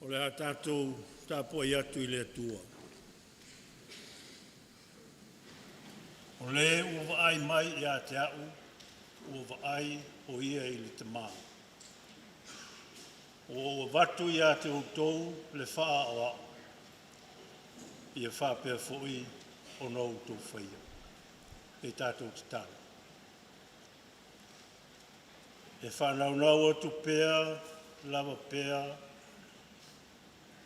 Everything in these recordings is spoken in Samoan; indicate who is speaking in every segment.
Speaker 1: O le a tatou tapuai atu i le Atua, o Le ua vaai mai ia te a'u ua vaai o Ia i le Tama. Ua ou avatu ia te outou le fa'aaoao, ia faapea foi ona outou faia. Se i tatou tatalo. E faanaunau atu pea lava pea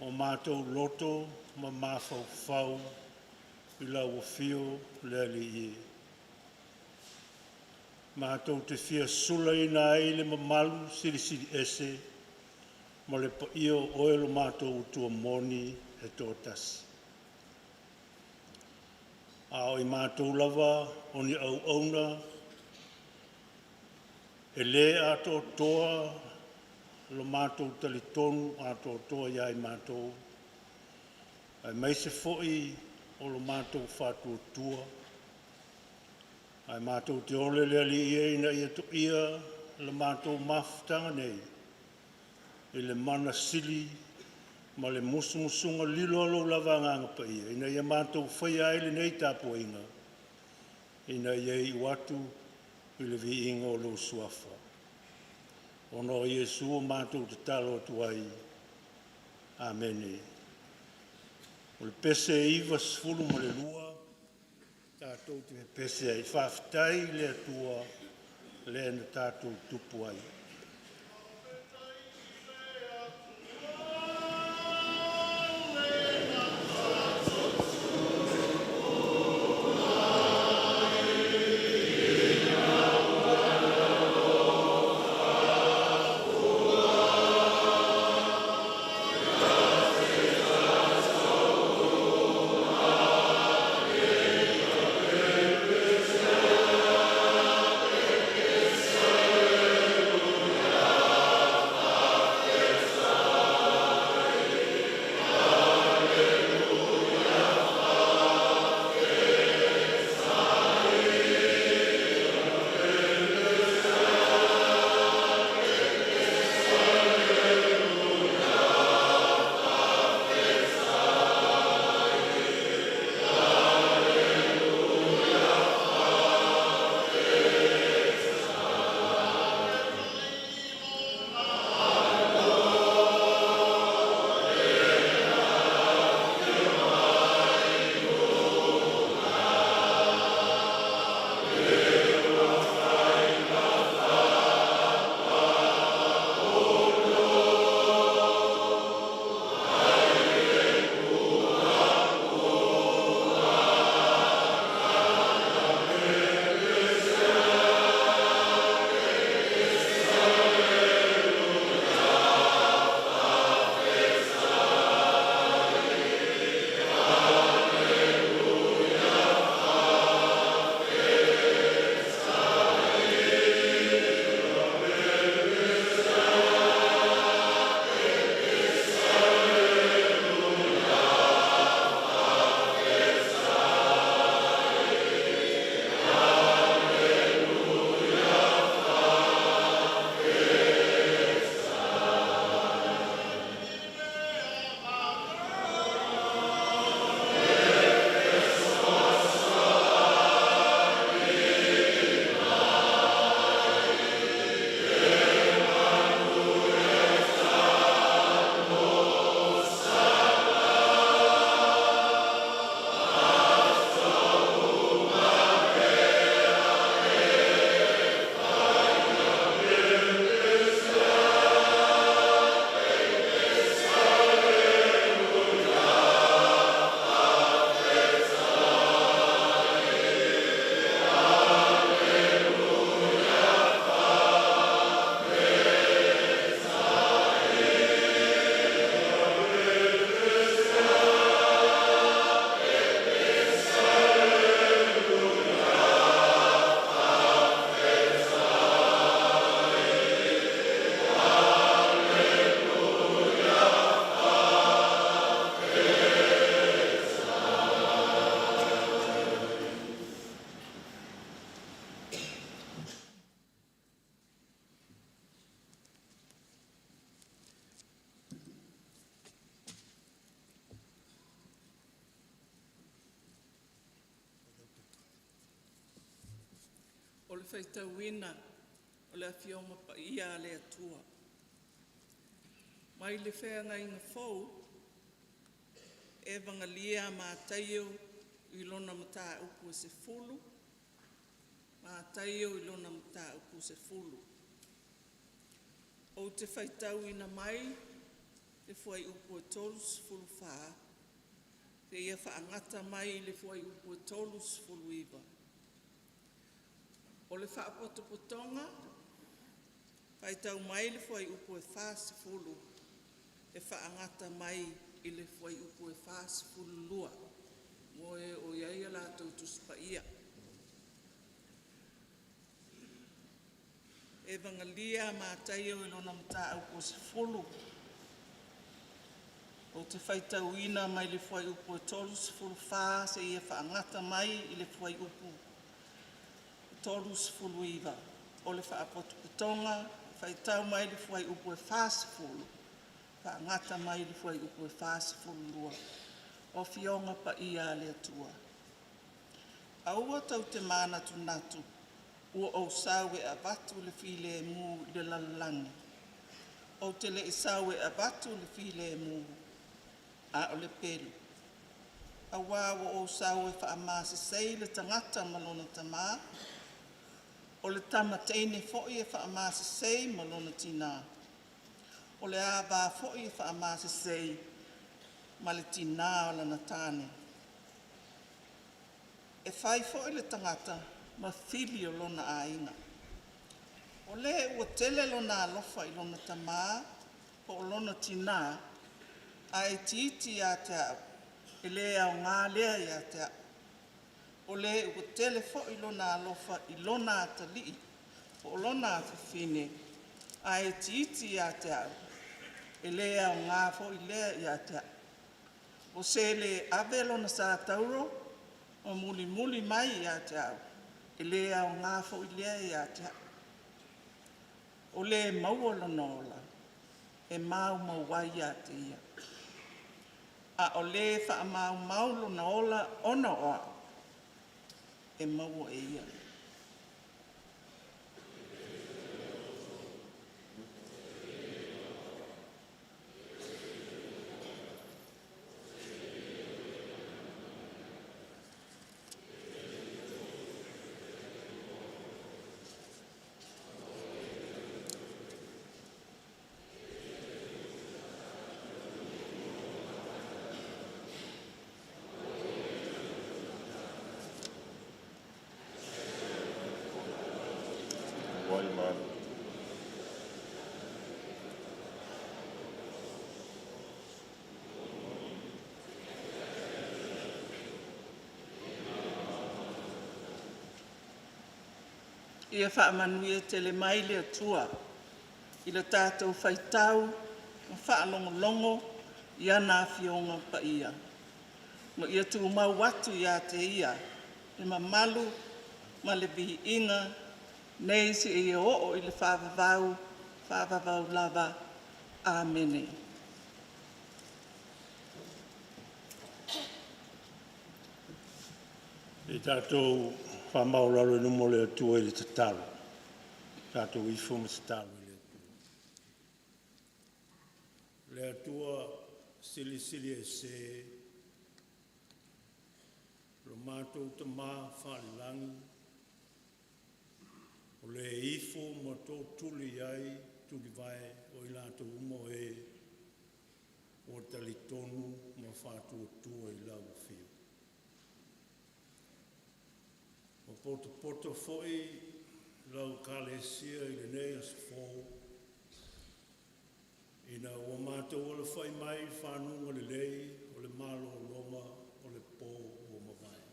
Speaker 1: o matou loto ma mafaufau i lau afio le Alii e, matou te fia sulaina ai le mamalu silisili ese ma le paia o Oe lo matou Atua moni e toatasi. A o i matou lava o ni auauna e le atoatoa lo matou talitonu atoatoa ia i matou, aemaise foi o lo matou faatuatua, ae matou te ole le Alii e ina ia to'ia la matou mafutaga nei i le mana sili ma le musumusuga lilo a Lou lava Agaga Paia, ina ia matou faia ai lenei tapuaiga ina ia iu atu i le viiga o Lou Suafa. Ona o Iesu matou tatalo atu ai. Amene. O le pese 92 tatou te pepese ai, faafetai i le Atua le na tatou tupu ai.
Speaker 2: Faafetai i le Atua le na tatou tupu ai, ina ua alofa Atua ia se tatou male.
Speaker 3: O le faitauina o le Afioga Paia a le Atua. Mai le Feagaiga Fou, Evagelia a Mataio i lona mataupu e 10, Mataio i lona mataupu e 10. Ou te faitauina mai le fuaiupu e 34 seia faagata mai i le fuaiupu e 39. O le Faapotopotoga, faitau mai le fuaiupu e 40 e faagata mai i le fuaiupu e 42 mo e o i ai a latou Tusi Paia. Evagalia a Mataio i lona mataupu e 10. Ou te faitauina mai le fuaiupu e 34 seia faagata mai i le fuaiupu 39. O le Faapotopotoga, faitau mai le fuaiupu e 40, faagata mai le fuaiupu e 42. O Afioga Paia a le Atua, aua tou te manatunatu ua ou sau e avatu le filemu i le lalolagi. Ou te le i sau e avatu le filemu, a o le pelu. Aua ua ou sau e faamasesei le tagata ma lona tama, o le tama teine foi e faamasesei ma lona tina, o le ava foi e faamasesei ma le tina o lana tane. E fai foi le tagata ma fili o lona aiga. O le ua tele lona alofa i lona tama po o lona tina ae itiiti ia te au, e le aoga lea ia te au. O le ua tele foi lona alofa i lona atalii po o lona afafine ae itiiti ia te au, e le aoga foi lea ia te au. O se le ave lona sa tauro ma mulimuli mai ia te au, e le aoga foi lea ia te au. O le maua lona ola, e maumau ai ia te ia. A o le faamaumau lona ola ona o au, e maua e ia. Ia faamanuia tele mai le Atua i le tatou faitau ma faalogologo i ana Afioga Paia, ma ia tumau atu ia te Ia le mamalu ma le viiga nei seia oo i le faavavau, faavavau lava. Amene.
Speaker 1: Se i tatou faamaualalo i luma o le Atua i le tatalo. Tatou ifo ma tatalo i le Atua. Le Atua Silisili Ese, lo matou Tama faalelagi, o le e ifo ma tootuli i ai tulivae o i latou uma o ē ua talitonu ma faatuatua i lau Afio. Ua potopoto foi lau Ekalesia i lenei aso fou ina ua matou alafai mai i fanuga lelei o le malologa o le po ua mavae.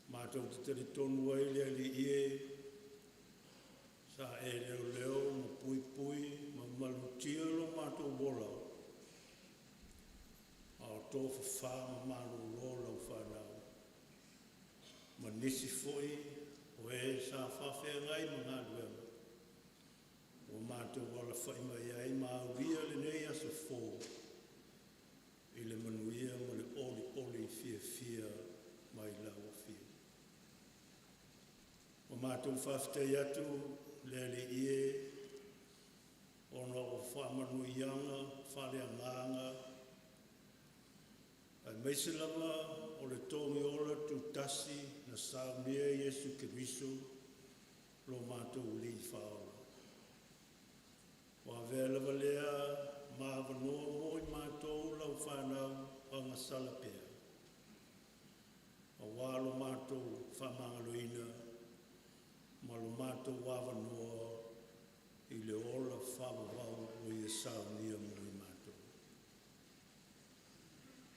Speaker 1: Matou te talitonu ai le Alii e, sa e leoleo ma puipui ma malutia lo matou ola a o tofafa ma malolo lau fanau ma nisi foi o e sa faafeagai ma galuega, ua matou alafai mai ai ma aulia lenei aso fou i le manuia ma le olioli fiafia mai lau Afio. O matou faafetai atu le Alii e ona o faamanuiaga faaleagaga aemaise lava o le togiola tutasi na saunia e Iesu Keriso lo matou Alii Faaola. Ua avea lava lea ma avanoa mo i matou lau fanau agasala pea, auā lo matou faamagaloina ma lo matou avanoa i le ola faavavau ua Ia saunia mo i matou.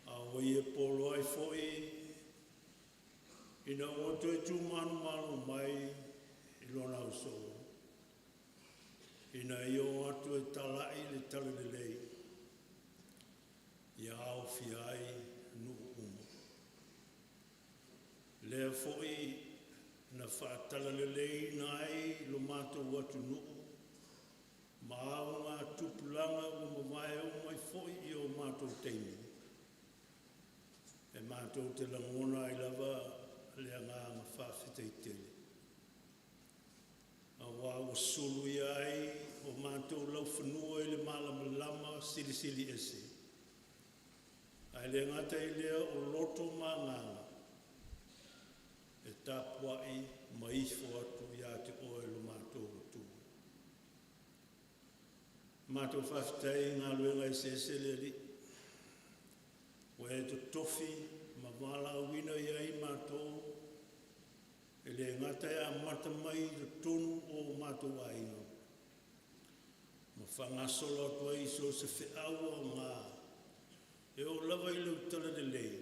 Speaker 1: A ua Ia poloai foi ina ua toe tumanumalo mai i Lona ausoo, ina ia o atu e tala'i le Talalelei, ia aofia ai nuu uma. Lea foi na faatalaleleiina ai lo matou atunuu ma augatupulaga ua mavae, oo mai foi i o matou taimi, e matou te lagona ai lava le agaga faafetai tele, auā ua suluia ai o matou laufanua i le malamalama silisili ese, ae le gata i lea o loto ma agaga e tapuai ma ifo atu ia te Oe lo matou Atua. Matou faafetai i galuega eseese le Alii ua e totofi ma valaauina i ai matou, e le gata e amata mai i totonu o o matou aiga, ma faagasolo atu ai i so o se feau aoga e oo lava i lau Talalelei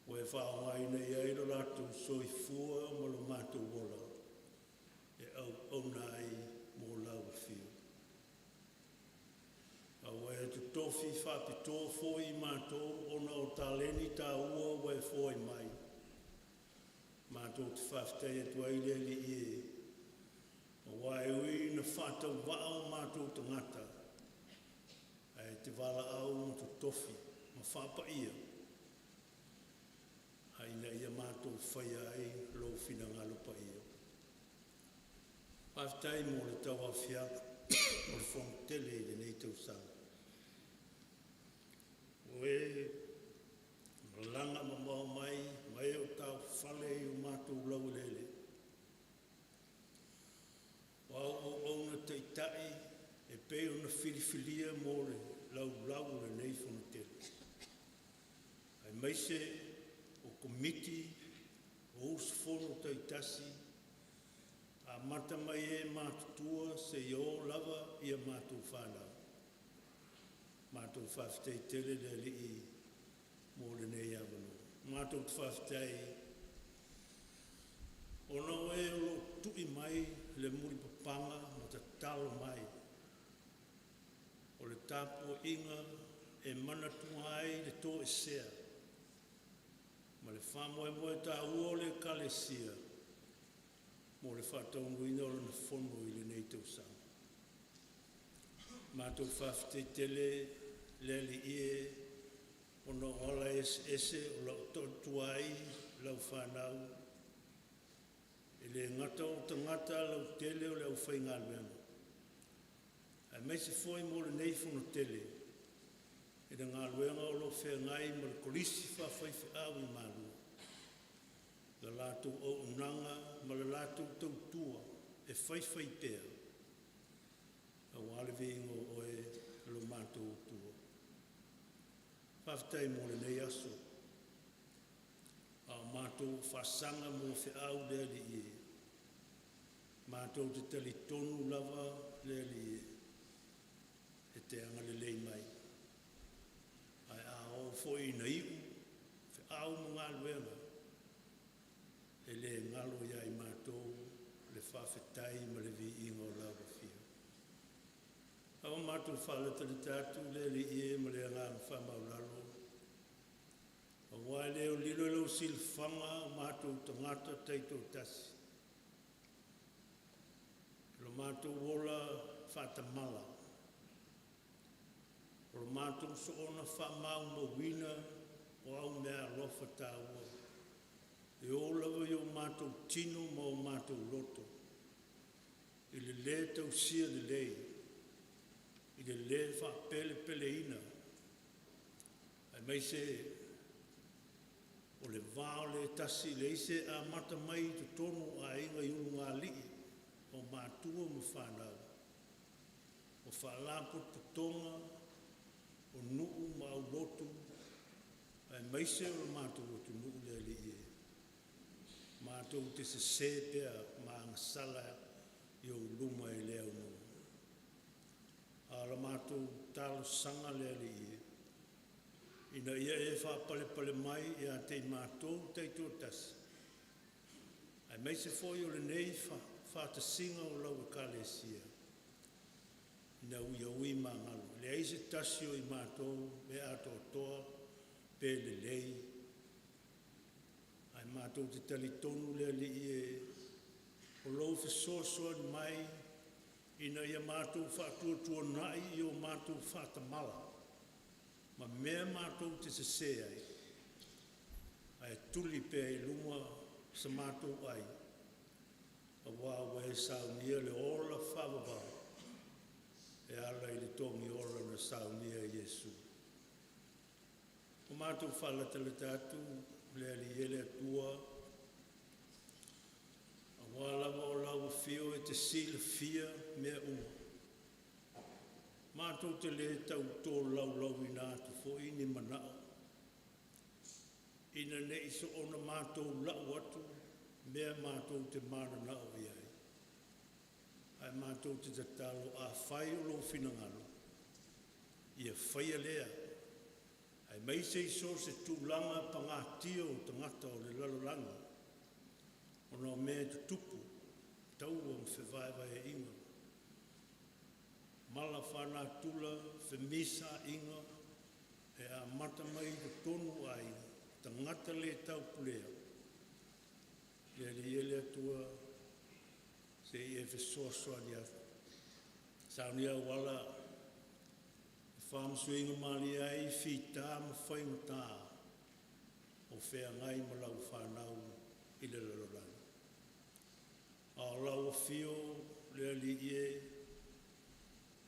Speaker 1: ua e faaaogaina i ai lo latou soifua ma lo matou ola e auauna ai mo lau afio. A ua e totofi faapitoa foi i matou ona o taleni taua ua e foai mai, matou te faafetai atu ai le Alii e, auā e ui ina faatauvaa o matou tagata, ae e te valaau ma totofi ma faapaia a ina ia matou faia ai lou finagalo paia. Faafetai mo le tauaofiaga o le Fono tele i lenei tausaga, ua e malaga mamao mai ma e o taofale i o matou laueleele, o au auauna taitai e pei ona filifilia mo le laulau o lenei Fonotele, aemaise o Komiti o usufono taitasi, amata mai e matutua seia oo lava ia matou fanau. Matou faafetai tele le Alii mo lenei avanoa. Matou te faafetai ona o e o lo o tui mai le mulipapaga ma tatalo mai, o le tapuaiga e manatua ai le toesea ma le faamoemoe taua o le Ekalesia mo le faataunuuina o lana fono i lenei tausaga. Matou faafetai tele le Alii e, ona o ala eseese o lo o tautua ai lau fanau, e le gata o tagata lautele o le aufaigaluega, aemaise foi mo lenei fonotele i le galuega o lo o feagai ma le Kolisi Faafaifeau i Malua, le latou auaunaga ma le latou tautua e faifaipea aua le viiga o Oe lo matou Atua. Faafetai mo lenei aso, a o matou faasaga mo feau le Alii e, matou te talitonu lava le Alii e, e te agalelei mai. Ae a oo foi ina iu feau ma galuega, e le galo ia i matou le faafetai ma le viiga o lau afio. A ua matou faalatalata atu le Alii e ma le agaga faamaualalo, aua e le o lilo i lau silafaga o matou tagata taitoatasi, lo matou ola faatamala, o lo matou soona faamaumauina o au meaalofa taua. E oo lava i o matou tino ma o matou loto i le lē tausia lelei, i le lē faapelepeleina, aemaise o le va o le tasi, leai se amata mai i totonu o aiga i ulugalii o matua ma fanau, o faalapotopotoga, o nuu ma aulotu, aemaise o le matou atunuu. Le Alii e, matou te sesē pea ma agasala i ou luma e le aunoa. A o la matou talosaga le Alii e, ina ia e faapalepale mai ia te i matou taitoatasi, aemaise foi o lenei faatasiga o lau Ekalesia, ina ia ui magalo, e leai se tasi o i matou e atoatoa pe lelei, ae matou te talitonu le Alii e, o lou fesoasoani mai ina ia matou faatuatuanai i o matou faatamala ma mea matou te sese ai, ae tuli pea i luma sa matou ai, auā ua e saunia le ola faavavau e ala i le togiola na saunia e Iesu. Ua matou faalatalata atu le Alii e le Atua, aua lava o lau afio e te silafia mea uma. Matou te le tau tolaulauina atu foi ni manao, ina ne i soona matou lau atu mea matou te mananao i ai, ae matou te tatalo, afai o lou finagalo, ia faia lea, aemaise i so o se tulaga pagatia o tagata o le lalolagi, ona o mea e tutupu, taua ma fevaevaeaiga, mala faalenatura, femisaaiga e amata mai i totonu o aiga, tagata le taupulea. Le Alii e le Atua, se i e fesoasoani atu, saunia auala e faamasuina malie ai fita ma faigata o feagai ma lau fanau i le lalolagi. A o lau afio le Alii e,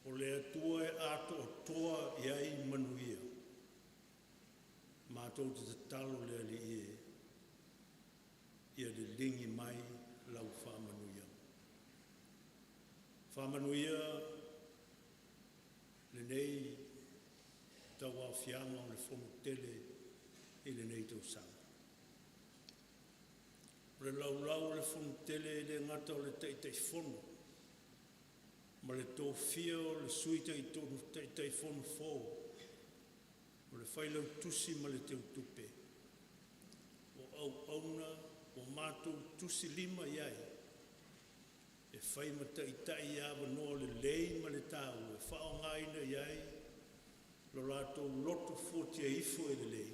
Speaker 1: o le Atua e atoatoa i ai manuia. Matou te tatalo le Alii e, ia liligi mai lau faamanuiaga. Faamanuia lenei tauaofiaga o le Fono Tele i lenei tausaga. O le laulau a le Fono Tele e le gata o le Taitaifono ma le tofia o le Sui Taitaifono fou, o le Failautusi ma le Teutupe, o auauna ua matou tusilima i ai e fai ma taitai i avanoa lelei ma le taua e faaaogaina i ai lo latou loto fuatia ifo e lelei,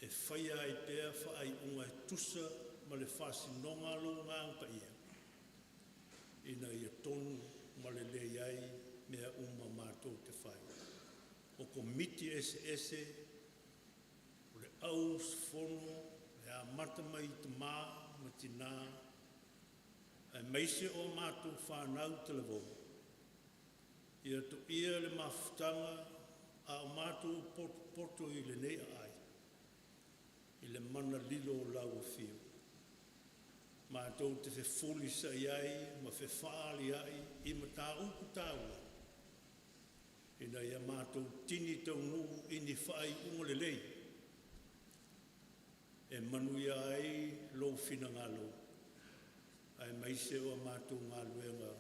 Speaker 1: e faia ai pea faaiuga e tusa ma le faasinoga a lou Agaga Paia, ina ia tonu ma lelei ai mea uma matou te fai. O Komiti eseese, o le au usufono e amata mai i tamā ma tinā, aemaise o a matou fanau talavou, ia toia le mafutaga a o matou potopoto i lenei aai, i le mana lilo o lau afio. Matou te fefulisai ai ma fefaaliai i mataupu taua, ina ia matou tini taunuu i ni faaiuga lelei e manuia ai lou finagalo aemaise o a matou galuega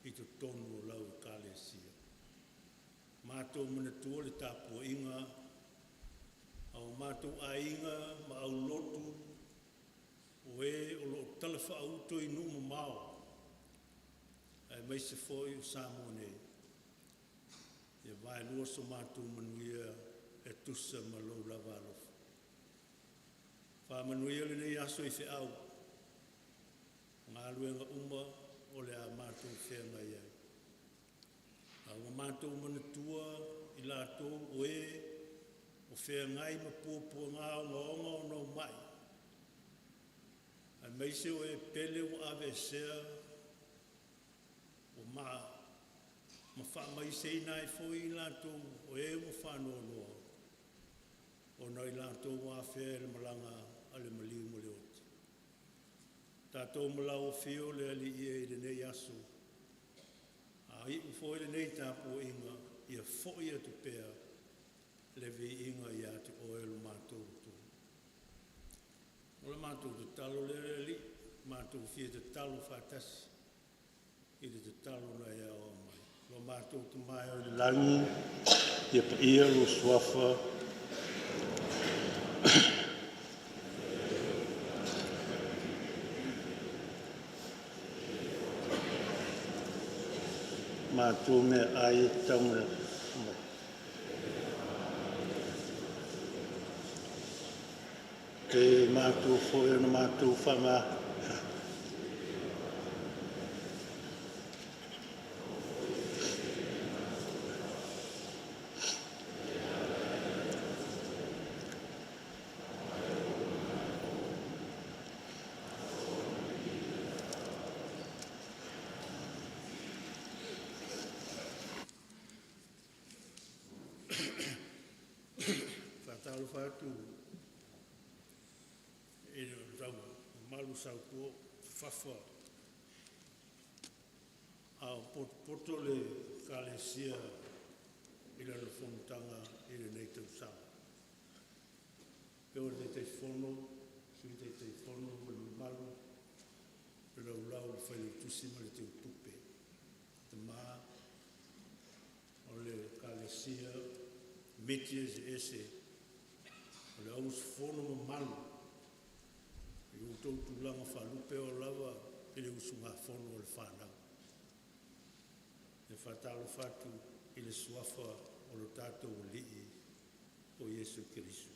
Speaker 1: i totonu o lau Ekalesia. Matou manatua le tapuaiga a o matou aiga ma aulotu o e o lo o talafaauto i nuu mamao aemaise foi o Samoa nei. Ia vaelua so matou manuia e tusa ma lou lava alofa. Faamanuia lenei aso i feau ma galuega uma o le a matou feagai ai. A ua matou manatua i latou o e o feagai ma puapuaga ogaoga ona o mai. Aemaise o e pele ua aveesea ua ma faamaiseina ai foi i latou o e ua faanoanoa ona i latou ua afea e le malaga a le maliu ma le oti. Tatou ma lau Afio le Alii e i lenei aso, a iu foi lenei tapuaiga, ia foi atu pea le viiga ia te Oe lo matou Atua. O le matou tatalo lea le Alii, matou fia tatalo faatasi i le tatalo na e aoao mai. Lo matou Tama e i le lagi, ia paia lou Suafa, matou meaai e tatau ona E matou foi ona matou faama. Faatalofa atu i lo mamalu sautua fafa a o potopoto le Ekalesia i lana fonotaga i lenei tausaga. Le afio o le Taitaifono, Sui Taitaifono ma le mamalu, le Laulau a le Failautusi ma le Teutupe, Tama o le Ekalesia, Komiti Eseese, o le au usufono mamalu i outou tulaga faalupe, e oo lava i le usugafono a le fanau. E faatalofa atu i le Suafa o lo tatou Alii o Iesu Keriso.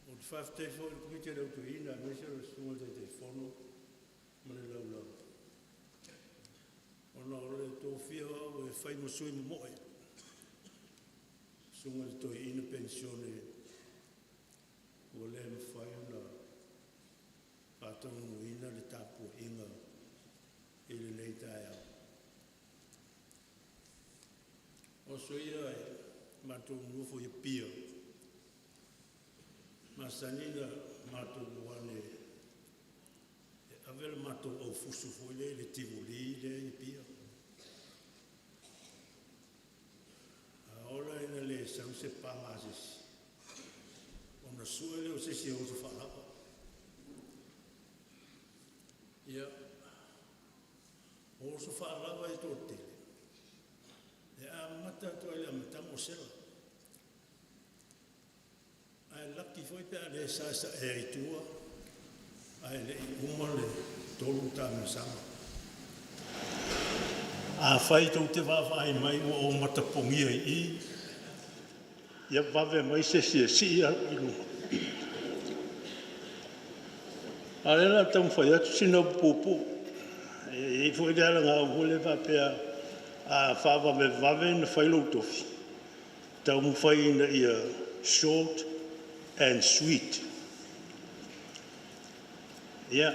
Speaker 1: Ou te faafetai foi i le Komiti a le Au Toeaina aemaise o le Susuga i le Taitaifono ma le Laulau, ona o le tofia o au e fai ma sui momo'e, le Susuga i le Toeaina Penisione ua le mafai ona faataunuuina le tapuaiga i lenei taeao. O aso ia ae matou nonofo i Apia, e masani ona matou o ane e ave le matou aufusu foi lea i le Tivoli lea e i Apia. A ola ina le sau se paga a se isi, ona sue lea o se isi e oso faalava. Ia, o oso faalava e toatele, e amata atu lava i le amataga o sela. Ae laki foi pe a le saesaea i tua ae le i uma le 3 taamilosaga. Afai tou te vaavaai mai ua ou matapogia i i, ia vave mai se isi e sii au i luga. A o lea o le a taumafai atu sina upu puupuu. E i ai foi le alagaui foi lea faapea a faavavevave ona fai lou tofi, taumafai ina ia short and sweet. Ia,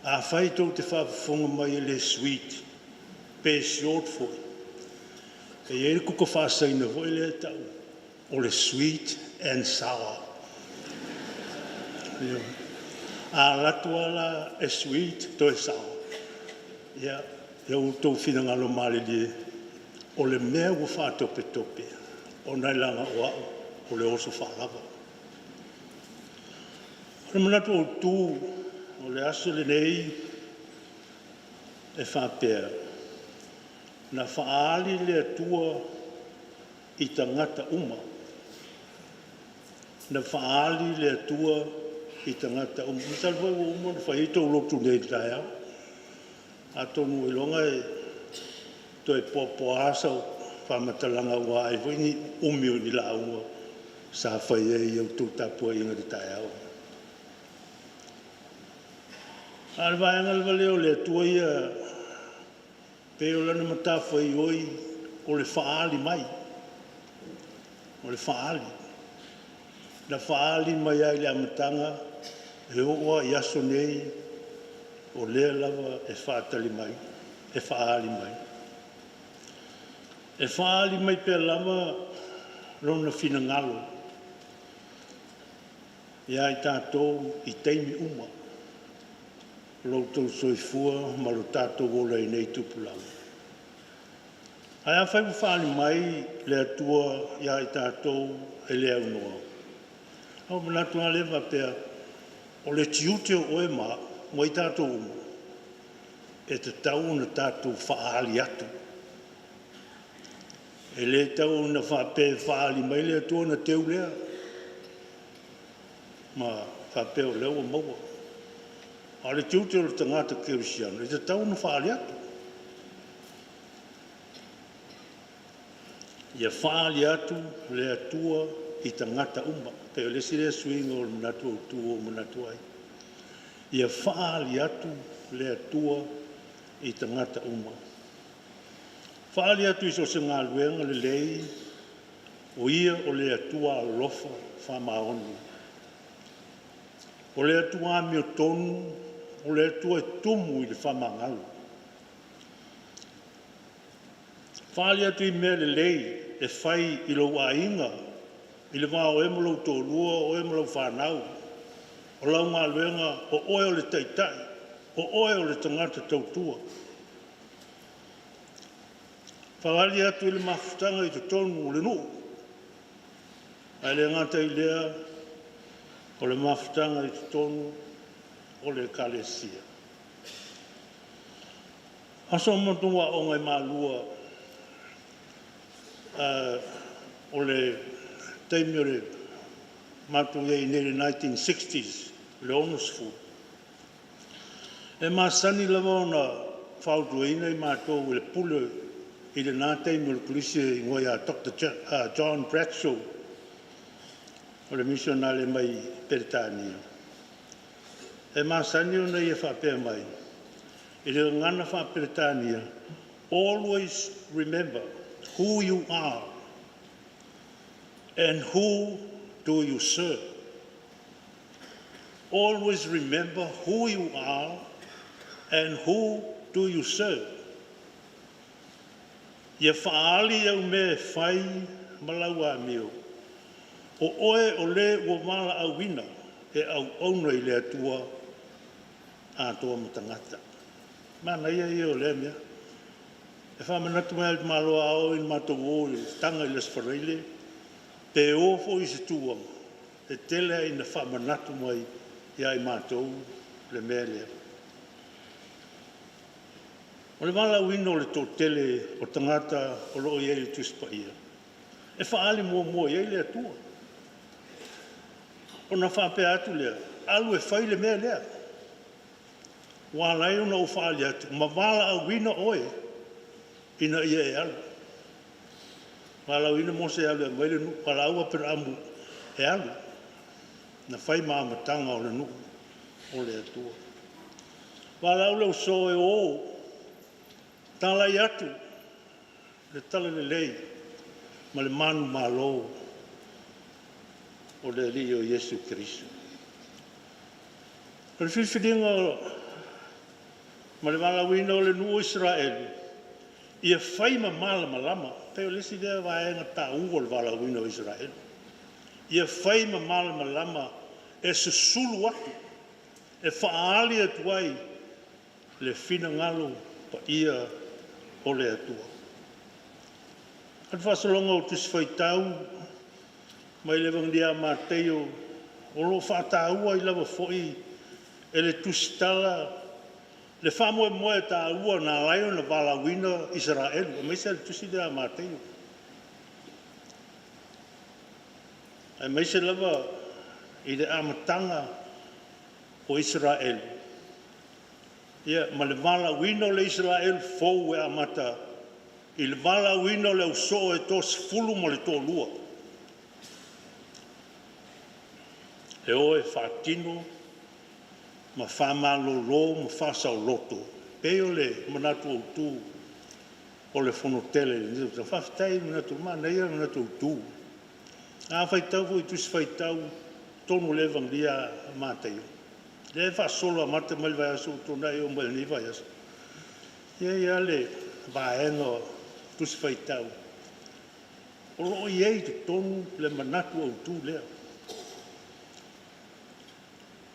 Speaker 1: afai tou te faafofoga mai e le sweet pe short foi, e i ai le kuka faa-Saina foi lea e tau o le sweet and sour. Ioe. A alu atu lava la e sweet toe sour, ia outou finagalo malilie, o le mea ua faatopetope, ona leaga o au o le oso faalava. O le manatu autu o le aso lenei e faapea, na faaali le Atua i tagata uma. Na faaali le Atua i tagata uma. Masalo foi ua uma ona fai ai tou lotu nei i le taeao. Atonu ailoga e toe poapoa lava sau faamatalaga aua e ai foi le umi o ni lauga sa fai ai i a outou tapuaiga i le taeao. A o le vaega lava lea o le Atua ia, pei o lana matafaioi o le faaali mai. O le faaali. Na faaali mai lava i le amataga e oo lava i aso nei, o lea lava e faatali mai, e faaali mai. E faaali mai pea lava Lona finagalo ia i tatou i taimi uma o lo outou soifua ma lo tatou ola i nei tupulaga. Ae afai ua faaali mai le Atua ia i tatou e le aunoa, ona ou manatu lava lea faapea, o le tiute o oe ma au ma i tatou uma, e tatau ona tatou faaali atu. E le tau ina faapea e faaali mai le Atua ona teu lea ma faapea o lea ua maua. A o le tiute o le tagata kerisiano, e tatau ona faaali atu. Ia faaali atu le Atua i tagata uma. Pei o le isi lea suiga o le manatu autu ua ou manatu ai. Ia faaali atu le Atua i tagata uma. Faaali atu i so o se galuega lelei, o Ia o le Atua alofa faamaoni. O le Atua amiotonu, o le Atua e tumu i le faamagalo. Faaali atu i mea lelei e fai i lou aiga, i le va o oe ma lou toalua, o oe ma lau fanau, o lau galuega, o oe o le taitai, o oe o le tagata tautua. Faaali atu i le mafutaga i totonu o le nuu, ae le gata i lea o le mafutaga i totonu o le Ekalesia. O aso a matou aooga i Malua, o le taimi o matou i ai i le 1960s, le 60, e masani lava ona fautuaina i matou e le pule i lena taimi o le Kolisi e igoa ia Dr. John Bradshaw, o le misionare mai Peretania. E masani ona ia faapea mai i le gagana faa-Peretania, “Always remember who you are and who do you serve.” Always remember who you are and who do you serve. Ia faaali au mea e fai ma lau amio, o oe o le ua valaauina e auauna i le Atua atoa ma tagata. Manaia ia o lea mea. E faamanatu mai lava i le tamaloa a oo ina matou o e taga i le Aso Faraile pe o foi i se tuaga, e tele lava ina faamanatu mai ia i matou le mea lea. O le valaauina o le toatele o tagata o lo o i ai i le Tusi Paia, e faaali muamua i ai le Atua, ona faapea atu lea, alu e fai le mea lea. Ua ala ai ona ou faaali atu ma valaauina oe ina ia e alu. Valaauina Mose e alu e aumai le nuu, valaau Aperaamo e alu, na fai ma amataga o le nuu o le Atua. Valaau le uso e o, talai atu le talalelei ma le manumalo o le Alii o Iesu Keriso. O le filifiliga ma le valaauina o le nuu o Isaraelu, ia fai ma malamalama, pei o le isi lea vaega taua o le valaauina o Isaraelu, ia fai ma malamalama e susulu atu, e faaali atu ai le finagalo paia o le Atua. O le faasologa o Tusi Faitau mai le Evagenia a Mataio o lo o faataua ai lava foi e le tusitala le faamoemoe taua na ala ai ona valaauina Isaraelu, aemaise le tusi lea a Mataio, aemaise lava i le amataga o Isaraelu ma le valaauina o le Isaraelu fou e amata i le valaauina o le ausoo e toasefulu ma le toalua e o e faatino ma faamalolo ma faasaoloto. E pei o le manatu autu o le fonotele i lenei tausaga. Faafetai i le manatu, manaia le manatu autu. A faitau foi i Tusi Faitau totonu o le Evagelia a Mataio, lea e faasolo amata mai le vaiaso ua tuanai e oo mai i lenei vaiaso, e i ai lava le vaega o Tusi Faitau o lo o i ai i totonu le manatu autu lea,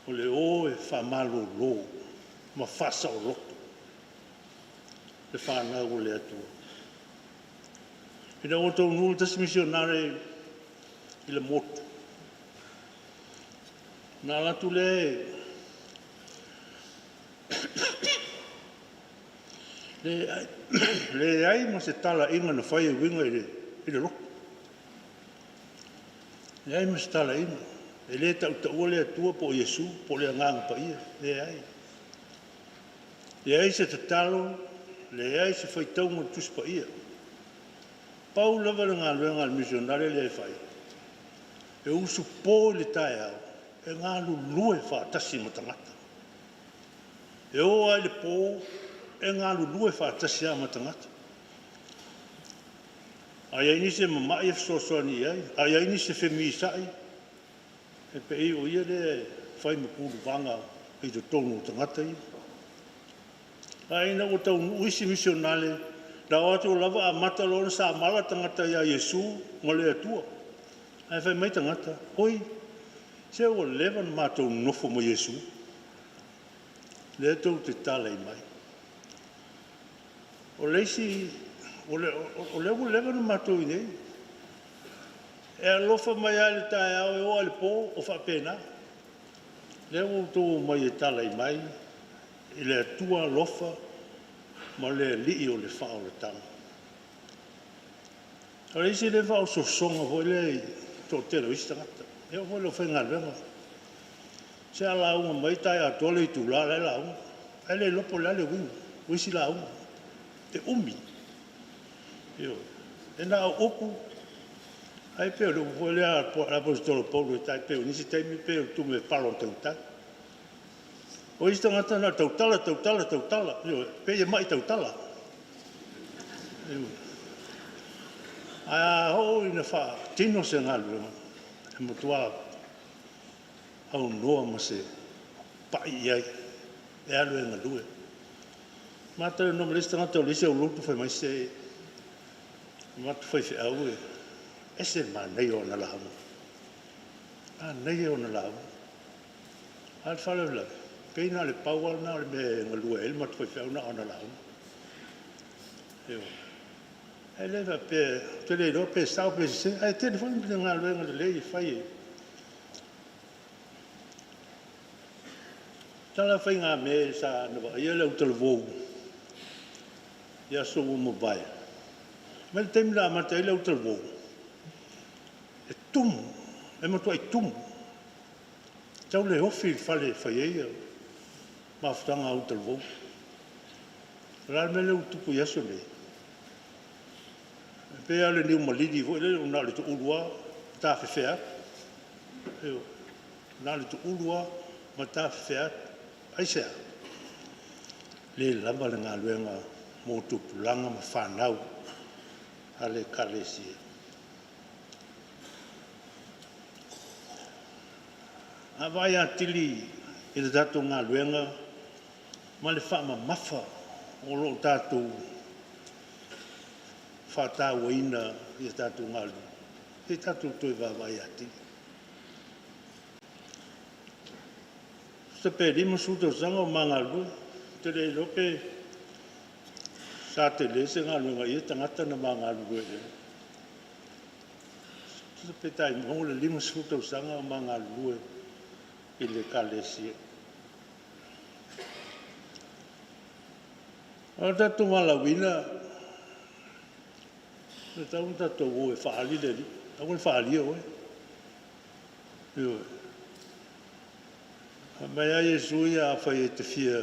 Speaker 1: o le o e faamalolo ma faasaoloto le fanau a le Atua. Ina ua taunuu le tasi misionare i le motu, ona alu atu lea e leai ma se talaiga na faia e uiga i le lotu. Leai ma se talaiga, e le tautaua le Atua po o Iesu po o le Agaga Paia, leai. Leai se tatalo, leai se faitauga o le Tusi Paia. Pau lava le galuega a le misionare lea e fai, e usupo i le taeao e galulue faatasi ma tagata. E oo lava i le po e galulue faatasi lava ma tagata. A i ai nisi e mamai e fesoasoani i ai, a i ai nisi e femisaai, e pei o ia lea e fai ma puluvaga i totonu o tagata ia. Ae ina ua taunuu isi misionare, na o atu lava amata loa ona samala tagata ia Iesu ma le Atua. Ae fai mai tagata, oi, se ua leva ona matou nonofo ma Iesu, lea tou te talai mai. O le isi, o lea ua leva ona matou i inei, e alofa mai lava i le taeao e oo lava i le po o faapena. Lea ua outou omai e talai mai i le Atua alofa ma le Alii o le faaolataga. O le isi lea faaosoosoga foi lea i le toatele o isi tagata, e oo foi i le aufaigaluega. Se a lauga mai e tae atoa le itula o la e lauga, ae le iloa po o le a le uiga o isi lauga, e umi. Ioe. E na o upu, ae pei o le upu foi lea a le Aposetolo o Paulo e tai pei o nisi taimi e pei o le tumepala o le tautai. O isi tagata na o le tautala, tautala, tautala, ioe, pei e ma'i tautala. Ae a oo ina faatino se galuega, e matua aunoa ma se pai i ai e alu e galue. Ma talanoa ma le isi tagata o le isi aulotu fai mai, se o le matou faifeau e ese le manaia o ana lauga, manaia ia o ana lauga. A o le faalavelave, pei na o le pau lava lena o le mea e galue ai le matou faifeau na o ana lauga. Ioe. Ae le faapea, ou te le iloa pe sao pe sese, ae tele foi galuega lelei e fai e Tala faigamea sa na vaaia le autalavou i aso ua mavae, mai le taimi na amata ai le autalavou, e tumu, e matuai tumu, tau le ofi le fale e fai ai mafutaga a autalavou. O le a le mea lea ua tupu i aso nei? E pei lava o le niu maligi foi lele, na o le tuulu lava ma tafefea atu. Ioe. Na o le tuulu lava ma tafefea atu. Aisea? Le lava le galuega mo tupulaga ma fanau a le Ekalesia. A vaai atili i le tatou galuega ma le faamamafa o lo o tatou faatauaina i a tatou galuega, se i tatou toe vaavaai atili. Tusa pe 50 tausaga o ma galulue, ou te le iloa pe sa tele se galuega a ia tagata na ma galulue i ai. Tusa pe tai maua le 50 tausaga o ma galulue i le Ekalesia. O le tatou valaauina, e tatau ona tatou o e faaali le Alii, aua le faaalia oe. Ioe. Fai mai lava Iesu ia, afai e te fia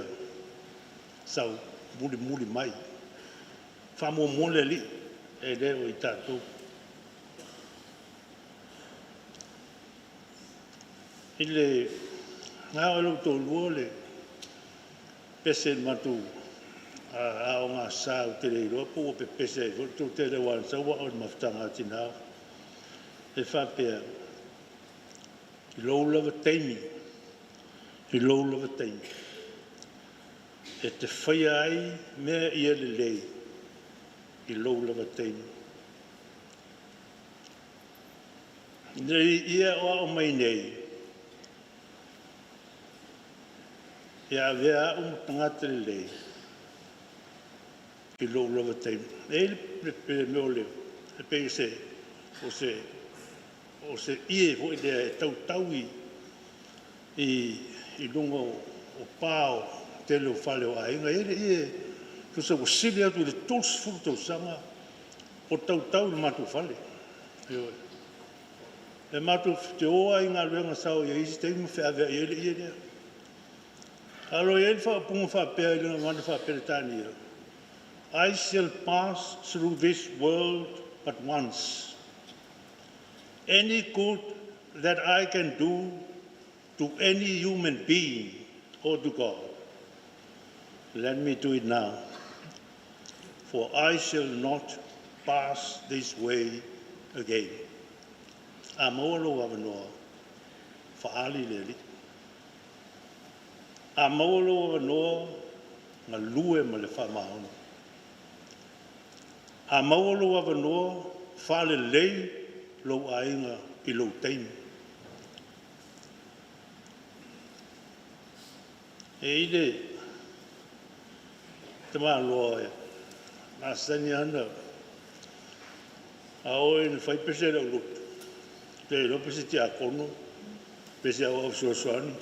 Speaker 1: sau mulimuli mai, faamuamua le Alii, e le o i tatou. I le, na o lou toalua le pese i le matou Aoga Sa, ou te le iloa po ua pepese ai foi le toatele aua na sau au i le mafutaga a tina. E faapea, i lou lava taimi, i lou lava taimi, e te faia ai mea ia lelei i lou lava taimi. Ina i e aoao mai nei, ia avea au ma tagata lelei i lou lava taimi. E i ai le mea o le, e pei o se, o se, o se ie foi lea e tautau i luga o pa o le tele o fale o aiga. E i ai le ie tusa ua sili atu i le 30 tausaga o tautau i le matou fale. Ioe. E matou te o lava i galuega sa o i ai i isi taimi ma feaveai ai le ie lea. Ae o lo o i ai le faaupuga faapea i le gagana faa-Peretania, “I shall pass through this world but once. Any good that I can do to any human being or to God, let me do it now. For I shall not pass this way again.” A maua lou avanoa, faaali i le Alii. A maua lou avanoa, galue ma le faamaoni. A maua lou avanoa, faalelei lou aiga i lou taimi. E i ai le tamaloa e masani lava ona, a oo ina fai pese a le au lotu, e le iloa pe se tiakono pe se aoao fesoasoani,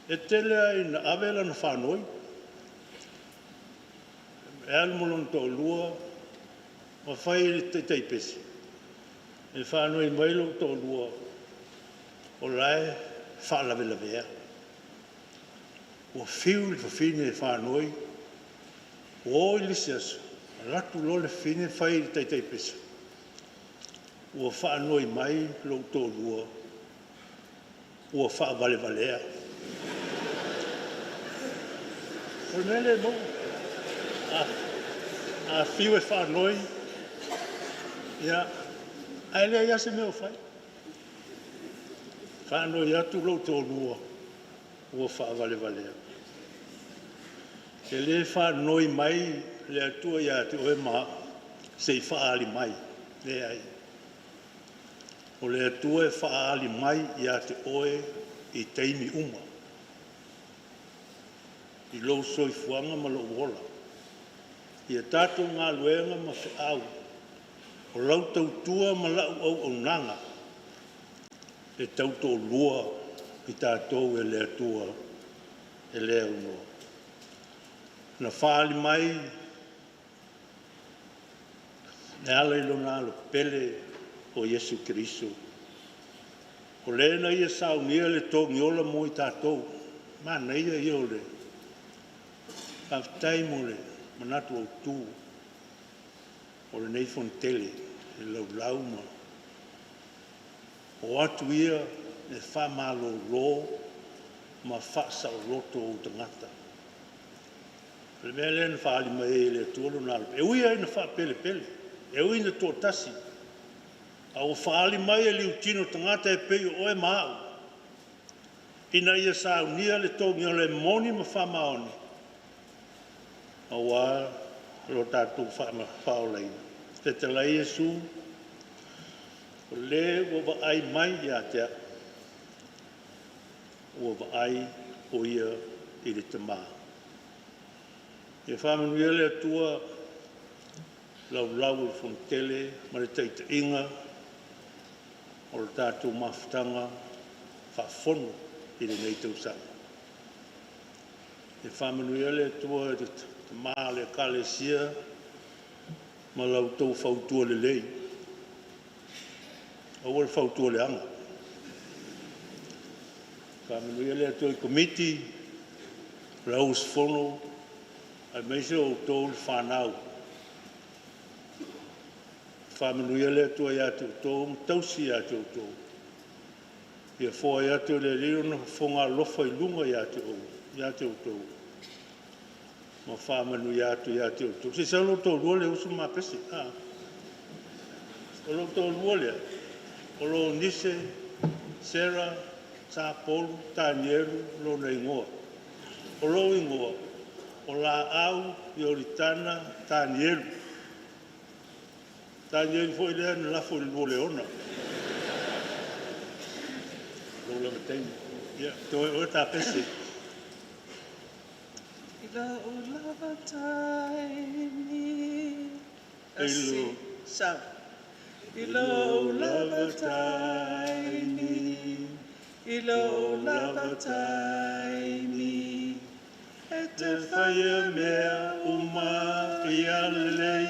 Speaker 1: e tele lava ina ave lana faanoi, e alu ma lona toalua ma fai i le taitai pese, e faanoi mai lou toalua o la e faalavelavea. Ua fiu le fafine e faanoi, ua oo i le isi aso, alu atu loa le fafine fai i le taitai pese, ua faanoi mai lou toalua ua faavalevalea. O le mea lea e maua, a fiu e faanoi, ia, ae leai lava se mea o fai. Faanoi atu lou toalua ua faavalevalea. E le faanoi mai le Atua ia te oe ma au se i faaali mai, leai. O le Atua e faaali mai ia te oe i taimi uma i lou soifuaga ma lou ola, i a tatou galuega ma feau, o lau tautua ma lau auaunaga, e tautoalua i tatou e le Atua e le aunoa. Na faaali mai e ala i Lona Alo pele o Iesu Keriso, o Le na Ia saunia le togiola mo i tatou. Manaia ia o le faafetai mo le manatu autu o lenei Fonotele e laulau ma o atu ia e faamalolo ma faasaoloto ou tagata. O le mea lea na faaali mai ai e le Atua Lona Alo, e ui lava ina faapelepele, e ui ina toatasi, a ua faaali mai e liutino tagata e pei o oe ma au, ina ia saunia le togiola e moni ma faamaoni, aua lo tatou faaolaina. Fetalai Iesu, o le ua vaai mai ia te au, ua vaai o ia i le Tama. Ia faamanuia le Atua laulau o le Fonotele ma le taitaiga o le tatou mafutaga faa-Fono i lenei tausaga. Ia faamanuia le Atua i le Tama o le Ekalesia ma la outou fautua lelei, aua le fautua leaga. Faamanuia le Atua i Komiti, le au usufono aemaise o outou le fanau. Faamanuia le Atua ia te outou ma tausi ia te outou. Ia foai atu e le Alii Lona fofoga alofa i luga ia te outou ma faamanuia atu ia te outou. Se i sau lou toalua lea e usu le ma pese. O lou toalua lea. O Lonise Sarah Sapolu Tanielu lona igoa. O lou igoa, o Laau Ioritana Tanielu. Tanielu foi lea na lafo i le 26. Lou lava taimi. Ia, toe oe tapese.
Speaker 3: I lou lava taimi.
Speaker 1: I lou-
Speaker 3: Sau. I lou lava taimi. I lou lava taimi. E te
Speaker 1: Te whaia mea uma ia lelei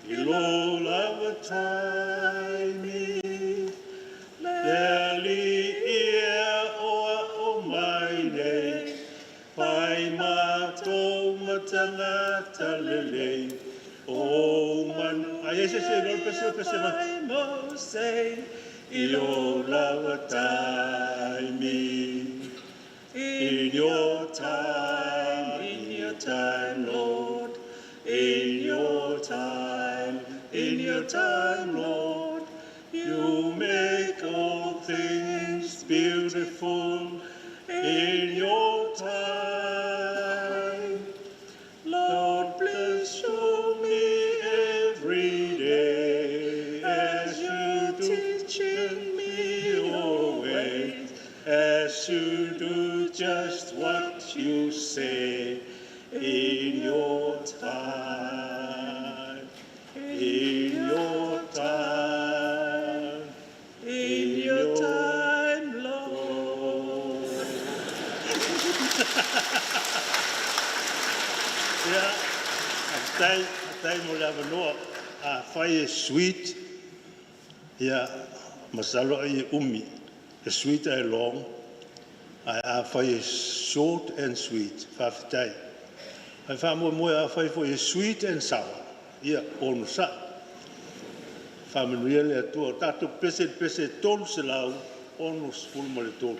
Speaker 1: i lou lava taimi. Le Alii ia o a'o mai nei, fai matou ma tagata lelei. O manu, ai se se no pese pese ma.
Speaker 3: Mai Mose.
Speaker 1: I lou lava taimi.
Speaker 3: In your time, in your time, Lord. In your time, in your time, Lord.
Speaker 1: You make all things beautiful in your time.
Speaker 3: Lord, please show me
Speaker 1: every day
Speaker 3: as you teaching me your ways,
Speaker 1: as you do just what you say in your time, in your time,
Speaker 3: in your time, Lord.
Speaker 1: Ia, faafetai, faafetai mo le avanoa. Afai e sweet, ia, masalo ai e umi. E sweet ae long, ae afai e short and sweet, faafetai. Ae faamoemoe afai foi e sweet and sour, ia, onosai. Faamanuia le Atua. O tatou pese i le pese 363.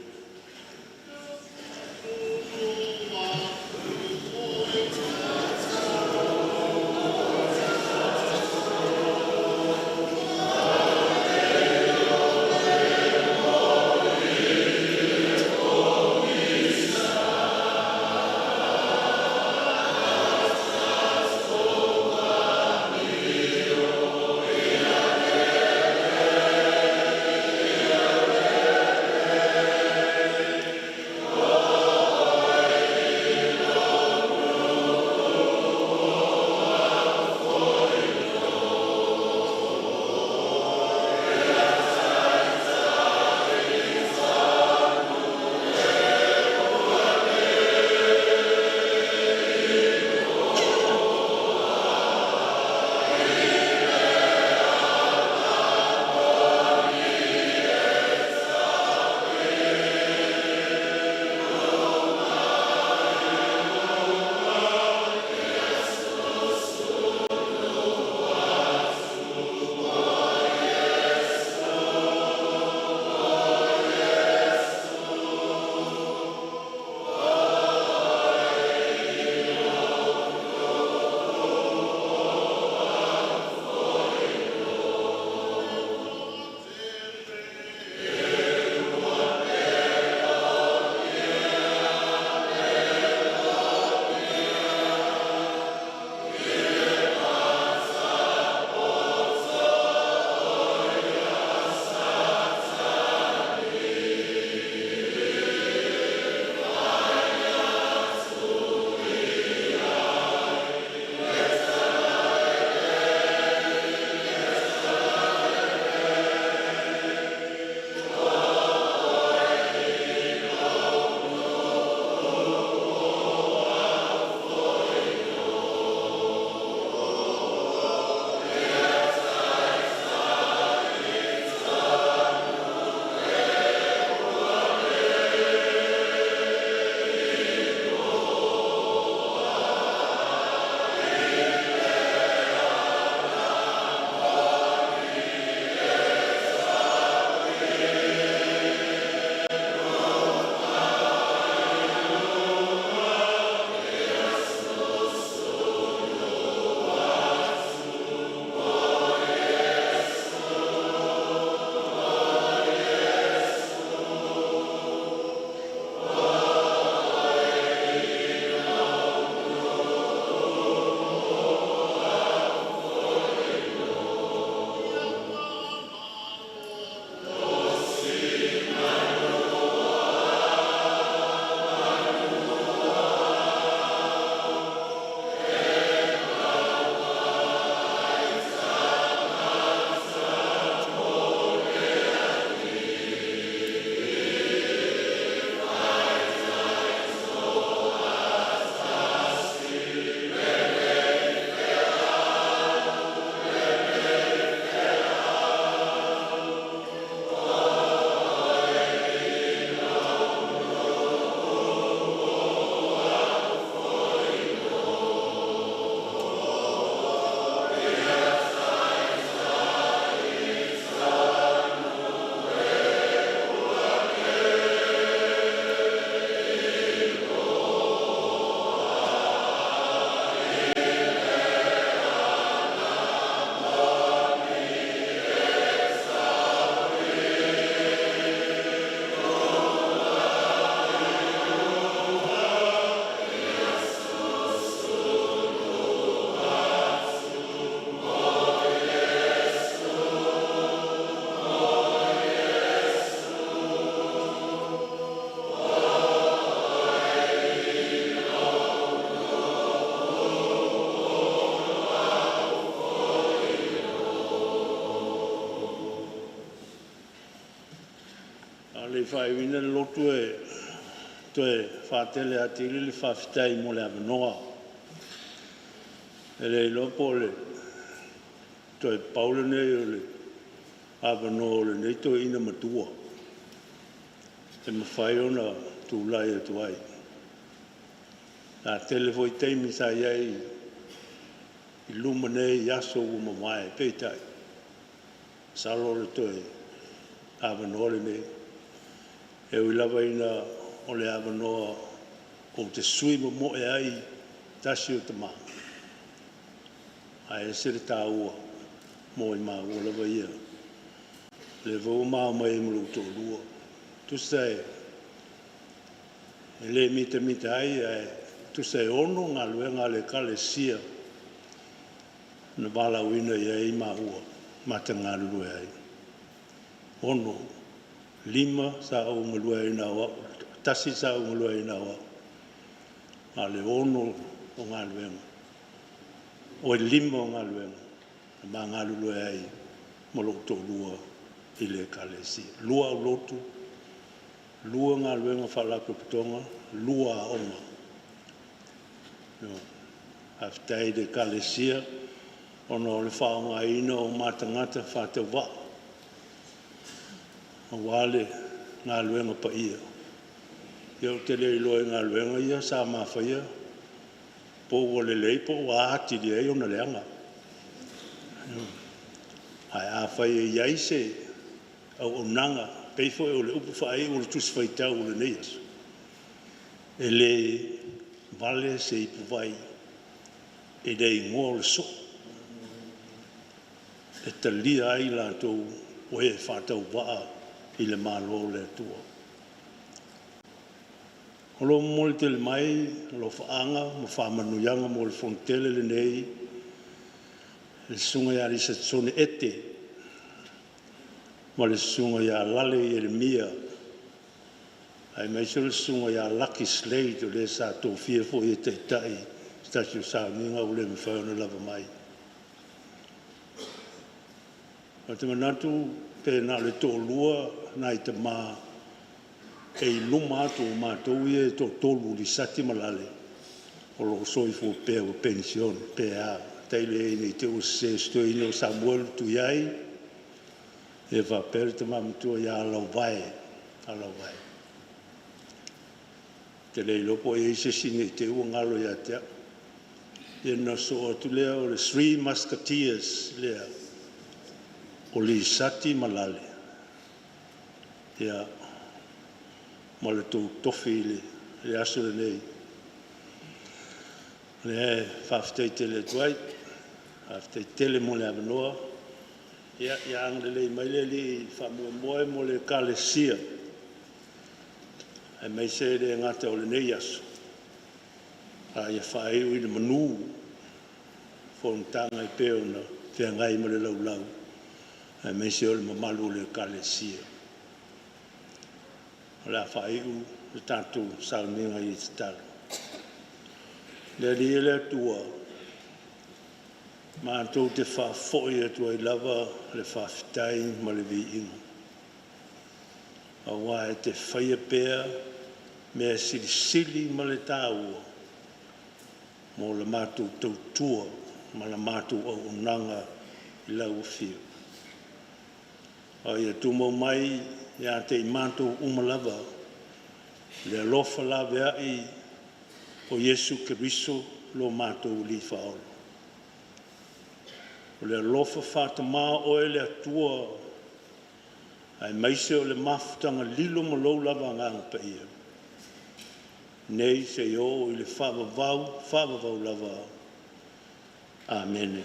Speaker 1: A o le i faaiuina le lotu e toe faatele atili le faafetai mo le avanoa. E le iloa po o le toe pau lenei o le avanoa o lenei toeaina matua e mafai ona tulai atu ai. Sa tele foi taimi sa i ai i luma nei i aso ua mavae, peitai, masalo o le toe avanoa lenei. E ui lava ina o le avanoa ou te sui momoe ai i tasi o tama, ae ese le taua mo i maua lava ia. O lea foi ua ma omai ai ma lou toalua. Tusa e le mitamita ai, ae tusa e 6 galuega a le Ekalesia na valaauina i ai maua ma te galulue ai. 6, 5 sa ou galue ai na o au, 1 sa ou galue ai na o au, a o le 6 o galuega, oi 5 o galuega na ma galulue ai ma lou toalua i le Ekalesia. 2 aulotu, 2 galuega faalapotopotoga, 2 aoga. Faafetai i le Ekalesia ona o le faaaogaina o ma tagata faatauvaa aua le galuega paia. Ia ou te le iloa i galuega ia sa ma faia po ua lelei po ua atili ai ona leaga. Ae afai e i ai se auaunaga, pei foi o le upu faaiu o le Tusi Faitau o lenei aso, e le vale se ipuvai i le igoa o le soo e talia ai latou o e faatauvaa i le Malo o le Atua. O lo o momoli tele mai alofaaga ma faamanuiaga mo le fonotele lenei i le susuga ia Lisatone Ete ma le susuga ia Lale Ieremia, aemaise o le susuga ia Laki Slade, o le sa tofia foi e taitai i se tasi o sauniga ua le mafai ona lava mai. Ou te manatu pe na o le toalua nai tama e i luma atu o matou ia e toatolu o Lisati ma Lale o lo o soifua pea ua penisione pe a, tailo i ai ne i te i ua sese, si toeaina o Samuelu Tuiai, ia faapea le tama matua ia Alauvae. Ou te le iloa po o i ai se isi ne i te i ua galo ia te au. Ia ona sosoo atu lea o le Three Musketeers lea o Lisati ma Lale, ia ma le tou tofi i le aso lenei, o lea e faafetai tele atu ai. Faafetai tele mo le avanoa. Ia agalelei mai le Alii i le faamoemoe mo le Ekalesia, aemaise e le gata o lenei aso, a ia faaiu i le manu fonotaga e pei ona feagai ma le laulau, aemaise o le mamalu o le Ekalesia. O le a faaiu le tatou sauniga i le tatalo. Le Alii e le Atua, matou te faafoi atu ai lava le faafetai ma le viiga, aua e te faia pea mea silisili ma le taua mo le matou tautua ma la matou auaunaga i lau afio. A ia tumau mai ia te i matou uma lava le alofa laveai o Iesu Keriso lo matou Alii Faaola. O le alofa faatamā o Oe le Atua aemaise o le mafutaga lilo ma lou lava Agaga Paia, nei seia oo i le faavavau, faavavau lava. Amene.